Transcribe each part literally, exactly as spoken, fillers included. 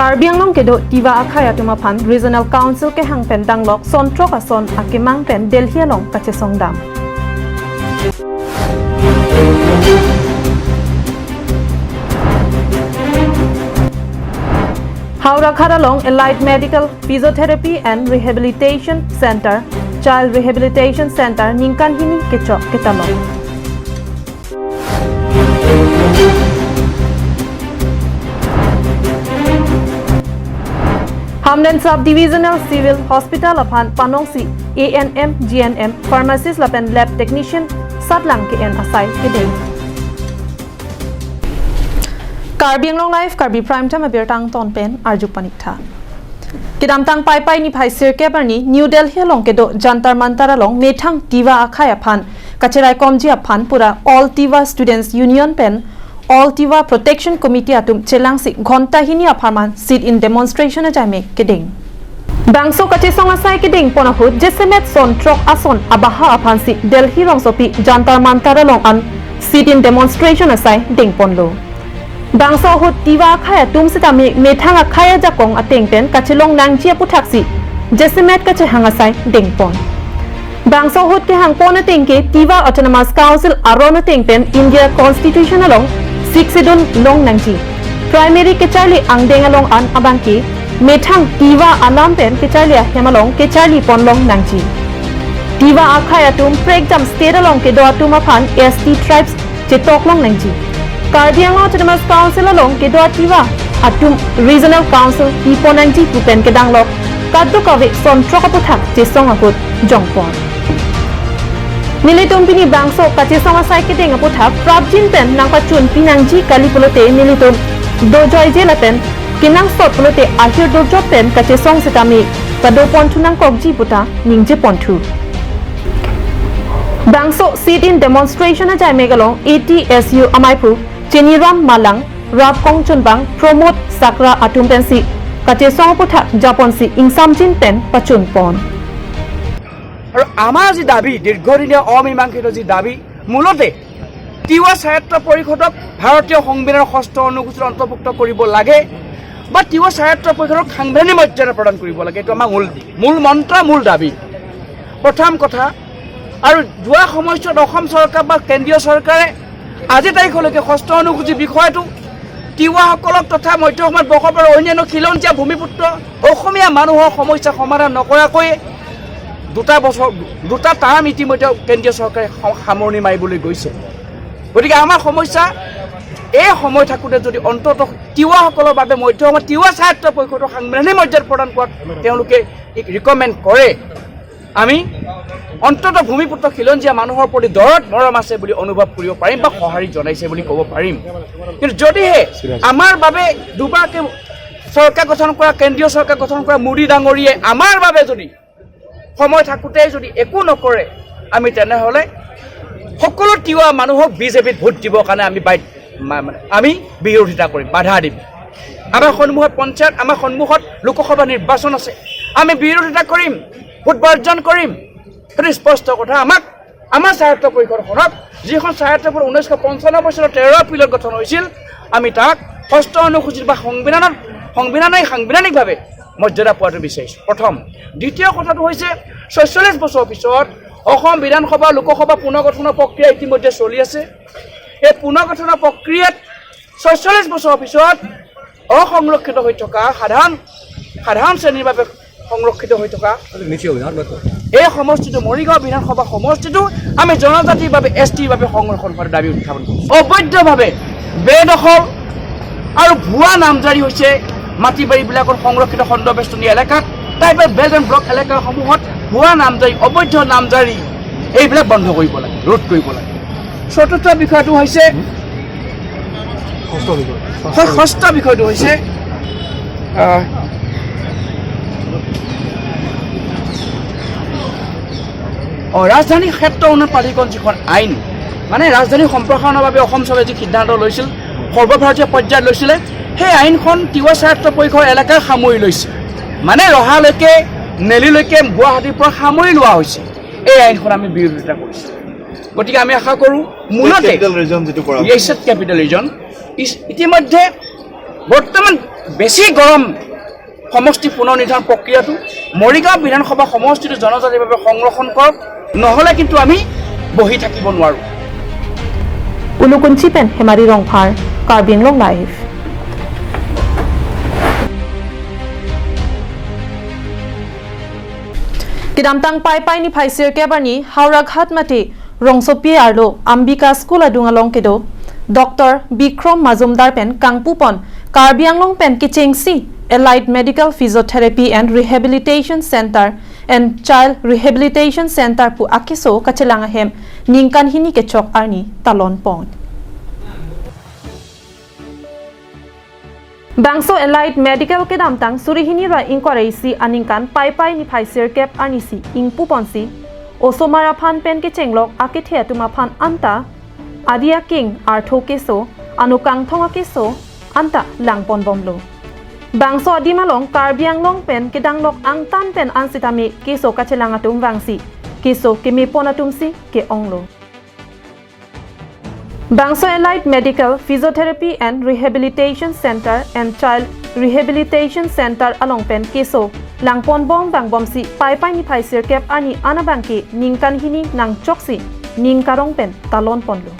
Karbi Anglong kedo Tiwa akhei atum aphan Regional Council kehang pen danglok son throk ason akemang pen Delhi along kachesongdam. Howraghat along Allied Medical Physiotherapy and Rehabilitation Center, Child Rehabilitation Center ningkan hini kechok ketalok. Hamren Sub Divisional Civil Hospital aphan panongsi A N M, G N M, pharmacist lapen lab technician satlang ke-en asai kedeng. Karbi Anglong Live, Karbi Prime Time abirta angton pen arju paniktha. Kedamtang Paipai niphai sirkep arni New Delhi along kedo Jantar Mantar along methang Tiwa akhei aphan kacheraikomji aphan pura All Tiwa Students Union pen All Tiwa Protection Committee atum chelangsi ghonta hini apharman sit-in demonstration ajai me kedeng. Bangso kachesong asai kedeng pon ahut jasemet son throk ason abaha aphansi Delhi rongsopi Jantar Mantar along an sit-in demonstration asai dengponlo. Bangso ahut Tiwa akhei atum sitame methang akhei ajakong ateng pen kachelong nangji aputhaksi jasemet kachehang asai dengpon. Bangso ahut kehangpon ateng ke Tiwa Autonomous Council aron ateng pen India Constitution along Sixth Schedule long nangji. Primary kecharli angdeng along an abangke methang Tiwa alam pen kecharli ahem along kecharlipon long nangji. Tiwa akhei atum prekjam state along kedo atum aphan S T tribes chetok long nangji. Karbi Anglong Autonomous Council along kedo Tiwa atum Regional Council pipon nangji pu pen kedanglok kadokave son throk aputhak chesong ahut jongpon. Nelitum pini bangso kachesong asai kedeng aputhak prapjin pen nangpachunpi nangji kali pulote nelitum dojoije lapen kenangsot pulote ahir dojot pen kachesong sitame padoponthu nangkokji puta ningjeponthu. Bangso sit-in demonstration ajai me along A T S U amaiphu Chiniram Malang, Rapkong Chunbang, Pramod Sakra atum pensi kachesong aputhak japonsi ingsamjin pen pachunpon. আৰু আমাৰ যি দাবী, দীৰ্ঘদিনীয়া অমীমাংসিত যি দাবী, মূলতে তিৱা স্বায়ত্ত পৰিষদক ভাৰতীয় সংবিধানৰ ষষ্ঠ অনুসূচীত অন্তৰ্ভুক্ত কৰিব লাগে বা তিৱা স্বায়ত্ত পৰিষদক সাংবিধানিক মৰ্যাদা প্ৰদান কৰিব লাগে। এইটো আমাৰ মূল, মূল মন্ত্ৰ, মূল দাবী। প্ৰথম কথা। আৰু যোৱা সময়ছোৱাত অসম চৰকাৰ বা কেন্দ্ৰীয় চৰকাৰে আজি তাৰিখলৈকে ষষ্ঠ অনুসূচী বিষয়টো তিৱাসকলক তথা মধ্য অসমত বসবাস কৰা অন্যান্য খিলঞ্জীয়া ভূমিপুত্ৰ অসমীয়া মানুহৰ সমস্যা সমাধান নকৰাকৈ দুটা বছৰ, দুটা টাৰ্ম ইতিমধ্যে কেন্দ্ৰীয় চৰকাৰে সা-, সামৰণি মাৰিবলৈ গৈছে। গতিকে আমাৰ সমস্যা, এই সময় থাকোঁতে যদি অন্ততঃ তিৱাসকলৰ বাবে মধ্য অসমত তিৱা স্বায়ত্ত পৰিষদৰ সাংবিধানিক মৰ্যাদা প্ৰদান কৰাত তেওঁলোকে ৰিকমেণ্ড কৰে, আমি অন্ততঃ ভূমিপুত্ৰ খিলঞ্জীয়া মানুহৰ প্ৰতি দৰদ মৰম আছে বুলি অনুভৱ কৰিব পাৰিম বা সঁহাৰি জনাইছে বুলি ক'ব পাৰিম। কিন্তু যদিহে আমাৰ বাবে দুবাৰকৈ চৰকাৰ গঠন কৰা, কেন্দ্ৰীয় চৰকাৰ গঠন কৰা মোদী ডাঙৰীয়াই আমাৰ বাবে যদি সময় থাকোঁতেই যদি একো নকৰে, আমি তেনেহ'লে সকলো তিৱা মানুহক বিজেপিত ভোট দিবৰ কাৰণে আমি বাধ্য, মা-, মানে আমি বিৰোধিতা কৰিম, বাধা দিম। আমাৰ সন্মুখত পঞ্চায়ত, আমাৰ সন্মুখত লোকসভা নিৰ্বাচন আছে, আমি বিৰোধিতা কৰিম, ভোট বৰ্জন কৰিম। সেইটো স্পষ্ট কথা। আমাক, আমাৰ স্বায়ত্ত পৰিষদখনক, যিখন স্বায়ত্ত পৰিষদ ঊনৈছশ পঞ্চানব্বৈ চনৰ তেৰ এপ্ৰিলত গঠন হৈছিল, আমি তাক ষষ্ঠ অনুসূচীত বা সংবিধানত, সংবিধানে, সাংবিধানিকভাৱে মৰ্যাদা পোৱাটো বিচাৰিছোঁ, প্ৰথম। দ্বিতীয় কথাটো হৈছে, ছয়চল্লিছ বছৰৰ পিছত অসম বিধানসভা, লোকসভা পুনৰ্গঠনৰ প্ৰক্ৰিয়া ইতিমধ্যে চলি আছে। এই পুনৰ্গঠনৰ প্ৰক্ৰিয়াত ছয়চল্লিছ বছৰৰ পিছত অসংৰক্ষিত হৈ থকা সাধাৰণ, সাধাৰণ শ্ৰেণীৰ বাবে সংৰক্ষিত হৈ থকা এই সমষ্টিটো, মৰিগাঁও বিধানসভা সমষ্টিটো আমি জনজাতিৰ বাবে, এছ টিৰ বাবে সংৰক্ষণ কৰাৰ দাবী উত্থাপন কৰিছোঁ। অবৈধভাৱে বেদখল আৰু ভুৱা নামজাৰি হৈছে মাটি বাৰীবিলাকৰ সংৰক্ষিত খণ্ড বেষ্টনী এলেকাত, টাইপ এ বেল্ট এণ্ড ব্লক এলেকাসমূহত ভুৱা নামজাৰি, অবৈধ নামজাৰি, এইবিলাক বন্ধ কৰিব লাগে, ৰোধ কৰিব লাগে। চতুৰ্থ বিষয়টো হৈছে, ষষ্ঠ বিষয়। হয়, ষষ্ঠ বিষয়টো হৈছে, আহ, অ, ৰাজধানী ক্ষেত্ৰ উন্নয়ন প্ৰাধিকৰণ যিখন আইন, মানে ৰাজধানী সম্প্ৰসাৰণৰ বাবে অসম চৰকাৰে যি সিদ্ধান্ত লৈছিল, সৰ্বভাৰতীয় পৰ্যায়ত লৈছিলে, সেই আইনখন তিৱা স্বায়ত্ত পৰিষদৰ এলেকা সামৰি লৈছে। মানে ৰহালৈকে, নেলিলৈকে গুৱাহাটীৰ পৰা সামৰি লোৱা হৈছে। এই আইনখন আমি বিৰোধিতা কৰিছোঁ। গতিকে আমি আশা কৰোঁ, মূলতে ষ্টেট কেপিটেল ৰিজন যিটো কৰা হৈছে। ষ্টেট কেপিটেল ৰিজন ইতিমধ্যে বৰ্তমান বেছি গৰম সমষ্টি পুনৰ্নিৰ্ধাৰণ প্ৰক্ৰিয়াটো মৰিগাঁও বিধানসভা সমষ্টিটো জনজাতিৰ বাবে সংৰক্ষণ কৰক, নহ'লে কিন্তু আমি বহি থাকিব নোৱাৰোঁ। Ulukunchi pen Hemari Rongphar, Karbi Anglong Live. Kedamtang Paipai niphai sirkep arni Howraghat mate Rongsopi arlo Ambika School adung along kedo Doctor Bikrom Majumdar pen kangpupon Karbi Anglong pen kechengsi Allied Medical Physiotherapy and Rehabilitation Center and Child Rehabilitation Center pu akeso kachelang ahem ningkan hini kechok arni talon pon. Bangso Allied Medical kedamtang suri hini ra ingkoi ra isi aningkan Paipai niphai sirkep arnisi ingpuponsi osomar aphan pen kechenglok akethe atum aphan anta adi aking artho keso, ano kangthong akeso anta langponbomlo. Bangso adim along Karbi Anglong pen kedanglok angtan pen ansitame keso kachelang atum vangsi keso kemepon atumsi ke-onglo. Bangso Allied Medical Physiotherapy and Rehabilitation Center and Child Rehabilitation Center along pen keso langponbom vangbomsi Paipai niphai sirkep arni anabangke ningkan hini nangchoksi ning karong pen talon ponlo.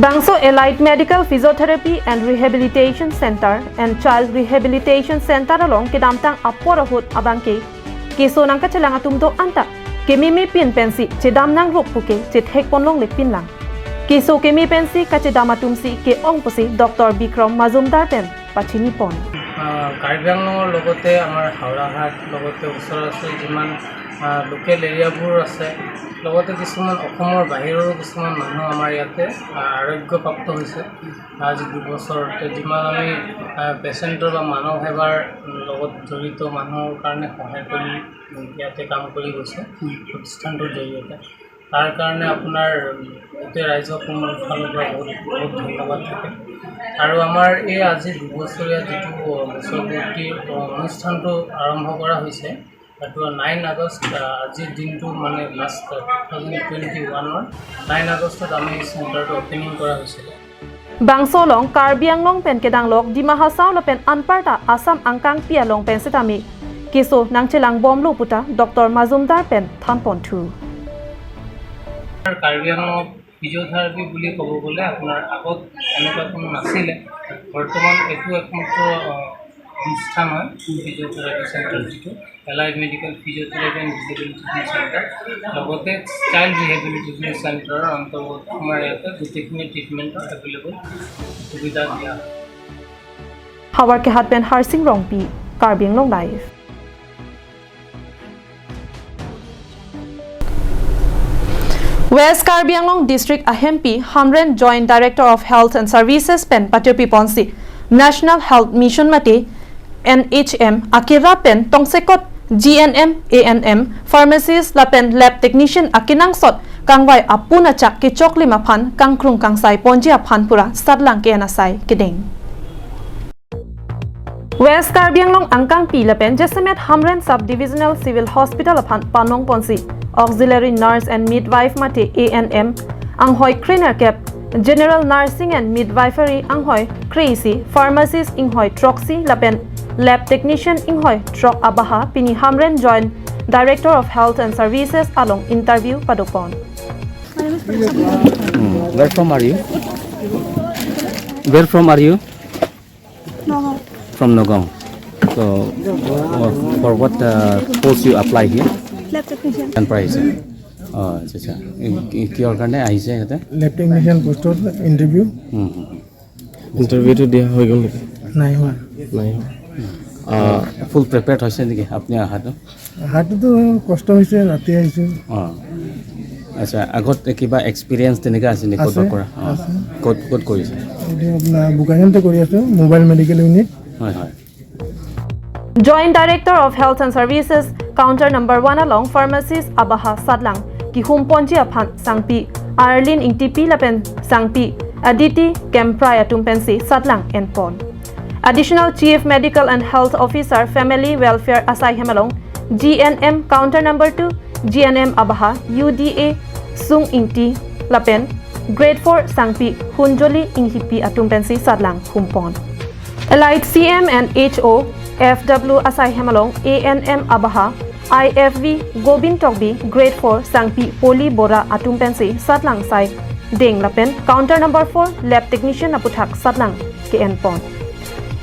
Bangso Allied Medical Physiotherapy and Rehabilitation Center and Child Rehabilitation Center along kedamtang apor ahut abangke keso nangkachelang atum do anta kememepin pensi chedam nangruk puke chethekpon longle pinlang. Keso keme pensi kachedam atumsi ke-ong pusi Doctor Bikrom Majumdar pen pachinipon. আহ, কাৰ্বি আংলঙৰ লগতে আমাৰ হাওৰাঘাট, লগতে ওচৰা ওচৰি যিমান, আহ, লোকেল এৰিয়াবোৰ আছে, লগতে কিছুমান অসমৰ বাহিৰৰো কিছুমান মানুহ আমাৰ ইয়াতে, আহ, আৰোগ্যপ্ৰাপ্ত হৈছে। আজি দুবছৰতে যিমান আমি, আহ, পেচেণ্টৰ বা মানৱ সেৱাৰ লগত জড়িত মানুহৰ কাৰণে সহায় কৰি ইয়াতে কাম কৰি গৈছে প্ৰতিষ্ঠানটোৰ জৰিয়তে। তাৰ কাৰণে আপোনাৰ গোটেই ৰাইজক মোৰ ফালৰ পৰা বহুত, বহুত ধন্যবাদ থাকে। আৰু আমাৰ এই আজি দুবছৰীয়া যিটো, আহ, বছৰপূৰ্তি, আহ, অনুষ্ঠানটো আৰম্ভ কৰা হৈছে, এইটো নাইন আগষ্ট, আহ, আজিৰ দিনটো মানে লাষ্ট টু থাউজেণ্ড টুৱেণ্টি ওৱানৰ নাইন আগষ্টত আমি চেণ্টাৰটো অপেনিং কৰা হৈছিলে। Bangso along Karbi Anglong pen kedanglok Dima Hasao lapen anparta Assam angkangpi along pen setame keso nangchelangbomlo puta Doctor Majumdar pen thanponthu. Karbi আংলঙত ফিজিঅ'থেৰাপি বুলি ক'ব গ'লে আপোনাৰ আগত এনেকুৱা কোনো নাছিলে। বৰ্তমান এইটো একমাত্ৰ, আহ, অনুষ্ঠান হয় ফিজিঅ'থেৰাপি চেণ্টাৰ, যিটো allied medical physiotherapy and rehabilitation centre, লগতে চাইল্ড ৰিহেবিলিটেশ্যন চেণ্টাৰৰ অন্তৰ্গত আমাৰ ইয়াতে গোটেইখিনি ট্ৰিটমেণ্টৰ এভেইলেবল সুবিধা দিয়া হয়। Howraghat pen Harsing Rongpi, Karbi Anglong Live. West Karbi Anglong District ahempi Hamren Joint Director of Health and Services pen patiopi ponsi National Health Mission mate N H M akira pen tongsekot G N M, A N M, pharmacist lapen lab technician akenangsot kangvai apun achak kechoklim aphan kangkrung kangsai ponji aphan pura satlang ke-en asai kedeng. West Karbi Anglong angkangpi lapen jasemet Hamren Sub-Divisional Civil Hospital aphan panong ponsi Auxiliary Nurse and Midwife mate A N M anghoi krenerkep, General Nursing and Midwifery anghoi kre-isi, Pharmacist inghoi throksi lapen Lab Technician inghoi throk abaha pini Hamren Joint Director of Health and Services along interview padopon. Hmm, where from are you? Where from are you? Nagaon. From Nagaon. So, uh, for what, uh, post you apply here? Lab technician. And price? অ, আচ্ছা, আচ্ছা। এই, এই কিহৰ কাৰণে আহিছে ইয়াতে? Lab technician পোষ্টত ইণ্টাৰভিউ। হুম, হুম, হুম। ইণ্টাৰভিউটো দিয়া হৈ গ'ল নেকি? নাই হোৱা। নাই হোৱা। আহ, ফুল প্ৰিপেয়াৰ্ড হৈছে নেকি আপুনি অহাটো? অহাটোতো কষ্ট হৈছে, ৰাতি আহিছোঁ। অ, আচ্ছা, আগত কিবা এক্সপিৰিয়েঞ্চ তেনেকুৱা আছে নেকি? ক'ত আছে, কৰা? অ, আছে। ক'ত, ক'ত কৰিছে? এইটো আপোনাৰ বোকাজানতে কৰি আছোঁ, মোবাইল মেডিকেল ইউনিট। হয়, হয়। Joint Director of Health and Services, counter number one along pharmacist abaha satlang kehum ponji aphan sangpi Arlene Ingtipi lapen sangpi Aditi Kemprai atum pensi satlang enpon. Additional Chief Medical and Health Officer, Family Welfare asai hem along G N M counter number two, G N M abaha U D A Sung Ingti lapen Grade four sangpi Hunjoli Inghipi atum pensi satlang humpon. Allied C M and H O, F W asai hem along A N M abaha I F V Gobin Tokbi, Grade four sangpi Poli Bora atum pensi satlang sai deng lapen counter number four lab technician aputhak satlang ke-enpon.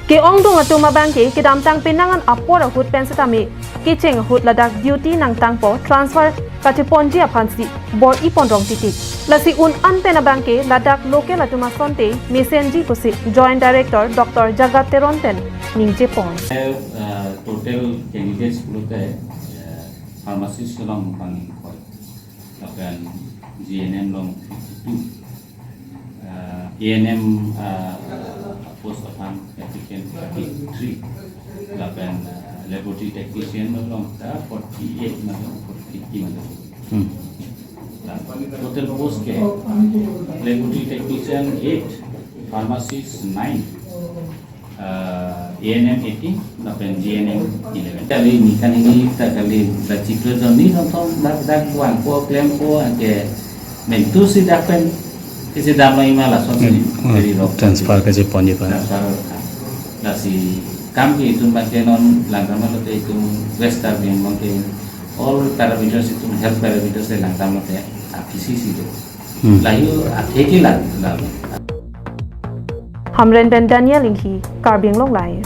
Ke-ongdung atum abangke kedamtang penang an apor ahut pen setame kecheng ahut ladak duty nangtangpo, transfer kacheponji aphansi bor-ipon rong titik. Lasi un-an pen abangke ladak local atum asonte mesenji pusi Joint Director Doctor Jagat Teron pen ningjepon. Uh, total candidates pulote, uh, pharmacist along pangingkoi, lapen G N M along fifty-two, uh, A N M, uh, post aphan applicant thirty-three, lapen, uh, laboratory technician along ta forty-eight, matlab forty-eight matlab. Hmm. Total post ke laboratory technician eight, pharmacist nine, uh, A N M eighteen, lapen G N M eleven. Kali ningkan hini ta kali la chiklo jonni nonton dak dak buang po klem po anke mentu si dak pen isi dam lagi ma lason si Hmm, hmm. Dari rok. Transfer kacheponji aphan. Transfer. Lasi kam ke itum abangke non langdam lote itum West Karbi Anglong ke all parameters itum health parameters le langdam lote aphi si si do. Hmm. Lahei athe ke lang lang. Hamren pen Daniel Inghi, Karbi Anglong Live.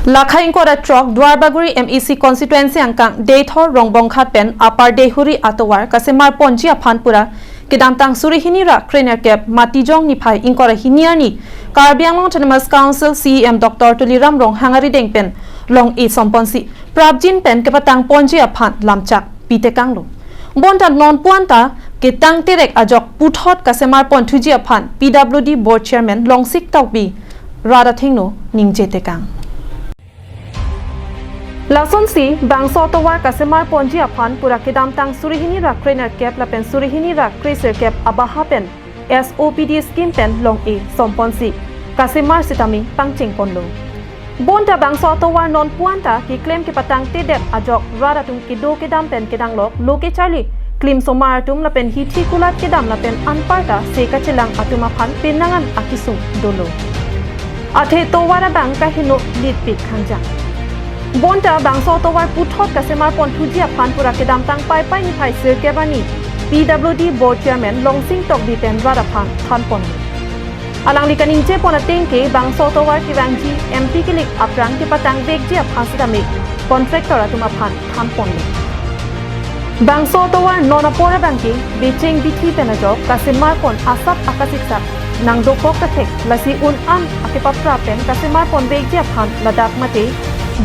Lakha ingkoi ra throk Duarbagori M A C constituency angkang Deithor Rongbonghat pen Upper Deihori atovar kasemar ponji aphan pura kedamtang suri hini ra krenerkep Matijong niphai ingkoi ra hini arni Karbi Anglong Autonomous Council C E M Doctor Tuliram Ronghang arideng pen long-e somponsi prapjin pen kepatang ponji aphan lamchak pitekanglo. Bonta nonpu anta ketang terek ajok puthot kasemar ponthuji aphan P W D Board Chairman Longsing Tokbi rat athengno ningje tekang. Lasonsi bangso atovar kasemar ponji aphan pura kedamtang suri hini ra krenerkep lapen suri hini ra kresirkep abaha pen S O P D scheme pen long-e somponsi kasemar sitame pangcheng ponlo. Bonta bangso atovar nonpu anta keklem kepatang tedet ajok rat atum kedo kedam pen kedanglok lo kecharli klim somar atum lapen hithi kulat kedam lapen anparta se kachelang atum aphan penang an akesung dolo. Athe tovar abang kaheno litpik khangjang. Bonta bangso atovar puthot kasemar ponthuji aphan pura kedamtang Paipai niphai sirkep arni P W D Board Chairman Longsing Tokbi pen rat aphan thanpon. Alangli kaningjepon ateng ke bangso atovar kevangji M P kilik aphrang kepatang vekji aphan sitame contractor atum aphan thanpon. Bangso atovar non apor abangke becheng bithi pen ajok kasemar pon asap akasiksak nangdokok ta thek, lasi un-an akepapra pen kasemar pon vekji aphan ladak mate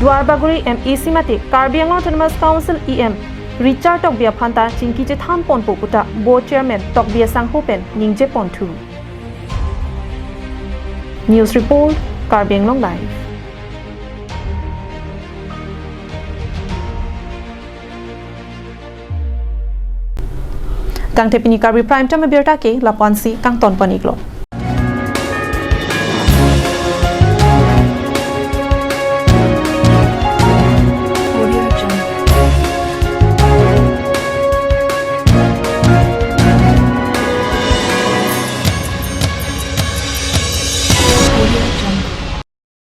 Duarbagori M A C mate Karbi Anglong Autonomous Council E M Richard Tokbi aphan ta chingki chethanponpo puta Board Chairman Tokbi asangho pen ningjeponthu. News report, Karbi Anglong Live. Tangte pini Karbi Prime Time abirta ke lapu-ansi kangtonpon-iklo.